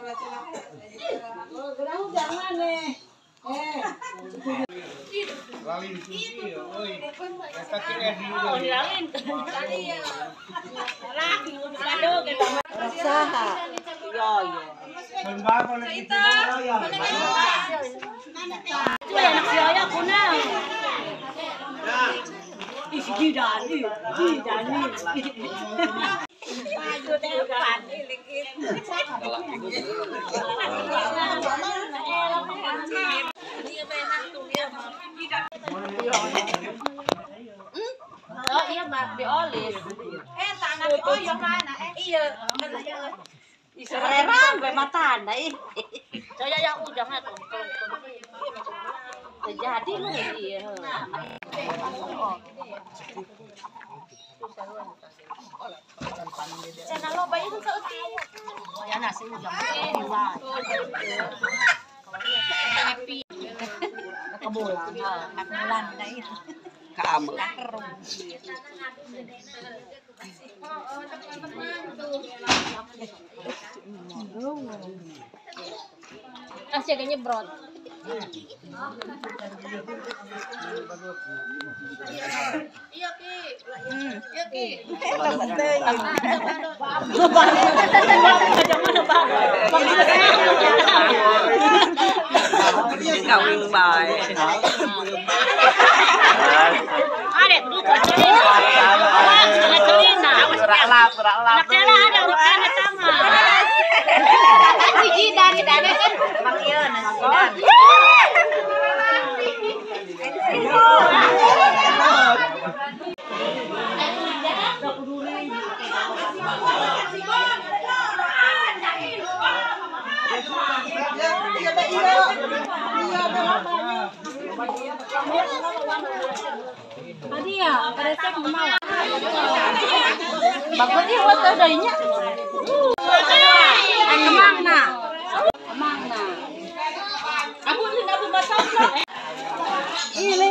Oh iya Mbak diolis. Tanah oh yang mana? Iya. Sereran gue mata ih. Saya yang ujungnya terjadi lu iya. Channel lo banyak tuh seuti. Ya nasi ujung. Happy. Kebulan, kebulan dah. Kamu. Asih kayaknya brot. Iya Ki. Iya Ki. Kawin bae. Ada dulu celina. Celina. Rak ada urutan sama. Kan si Jidan kan Bang Ion, Jidan. Tadi ya, resep mau. Bagus nih buat adanya. Kemang nah. Kemang nah. Aku ini aku masak. Ini.